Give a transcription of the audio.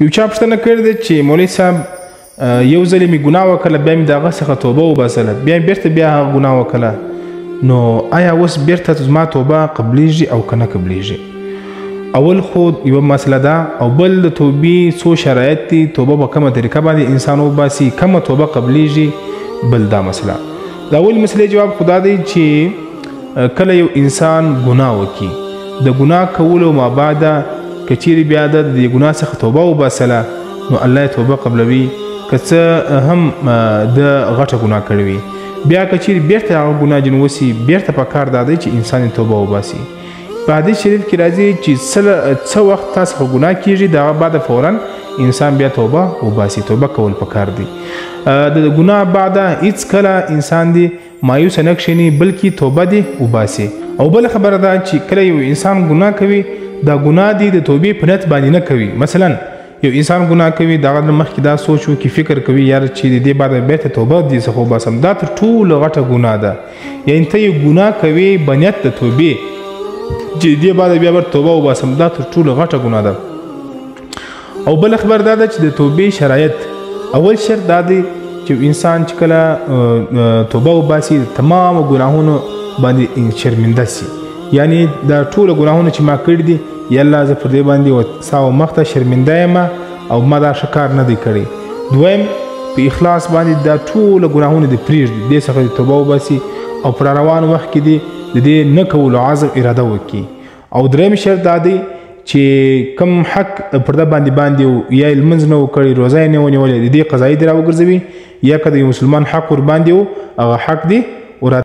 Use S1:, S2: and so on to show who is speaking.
S1: یو چا پوښتنه کړې ده چې مولوي صاحب یو ځل مې ګناه وکړه، بیا مې د هغه څخه توبه وباسله، بیا مې بیرته بیا هغه ګناه وکړه، نو آیا اوس بیرته زما توبه قبلیږي او که نه قبلیږي؟ اول خو یوه مسله ده، او بل د توبې څو شرایط دي، توبه په کومه طریقه باندې انسان وباسي، کومه توبه قبلیږي، بل دا مسله. د اول مسلې جواب خو دا دی چې کله یو انسان ګناه وکړي، د ګناه کولو ما بعده که چیرې بیا د دې ګناه څخه توبه وباسله نو الله یې توبه قبلوي، که څه هم د غټه ګناه کړې وي. بیا که چیرې بیرته هغه ګناه جن وسي، بیرته په کار دا دی چې انسان یې توبه وباسي. په حدیث شریف کې راځي چې څه وخت تا څخه ګناه کیږي، د هغه بعد فورا انسان بیا توبه وباسي، توبه کول پکار دی. د ګناه بعده هیڅکله انسان دی مایوسه نه کښېني، بلکې توبه دې وباسي. او بله خبره ده چې کله یو انسان ګناه کوي، دا ګناه دې د توبې په نیت باندې نه کوي. مثلا یو انسان ګناه کوي، د هغه مخکې دا سوچ وکړي، فکر کوي یاره چې د دې بعد بیرته توبه دې څخه وباسم، دا تر ټولو غټه ګناه ده. یعنې ته یو ګناه کوې په نیت د توبې چې دې بعد بیا ورته توبه وباسم، دا تر ټولو غټه ګناه ده. او بله خبره دا ده چې د توبې شرایط، اول شرط دا دی چې انسان چې کله توبه وباسي تمامو ګناهونو باندې شرمنده سي، یعنې دا ټولو ګناهونه چې ما کړي دي، یا الله زه پر دې باندې سا و مخته شرمنده یم او ما دا ښه کار نه دی کړی. دویم، په اخلاص باندې دا ټولو ګناهونه دې پرېږدي، دې څخه دې توبه وباسي او پر روان وخت کې دې د دې نه کولو عزم اراده وکړي. او دریم شرط دا دی چې کوم حق پر ده باندې یا یې لمونځ نه و کړی، روزه یې نه وه نیولې، د دې قضایي دې راوګرځوي، یا که د یو مسلمان حق ورباندې و هغه حق دې ور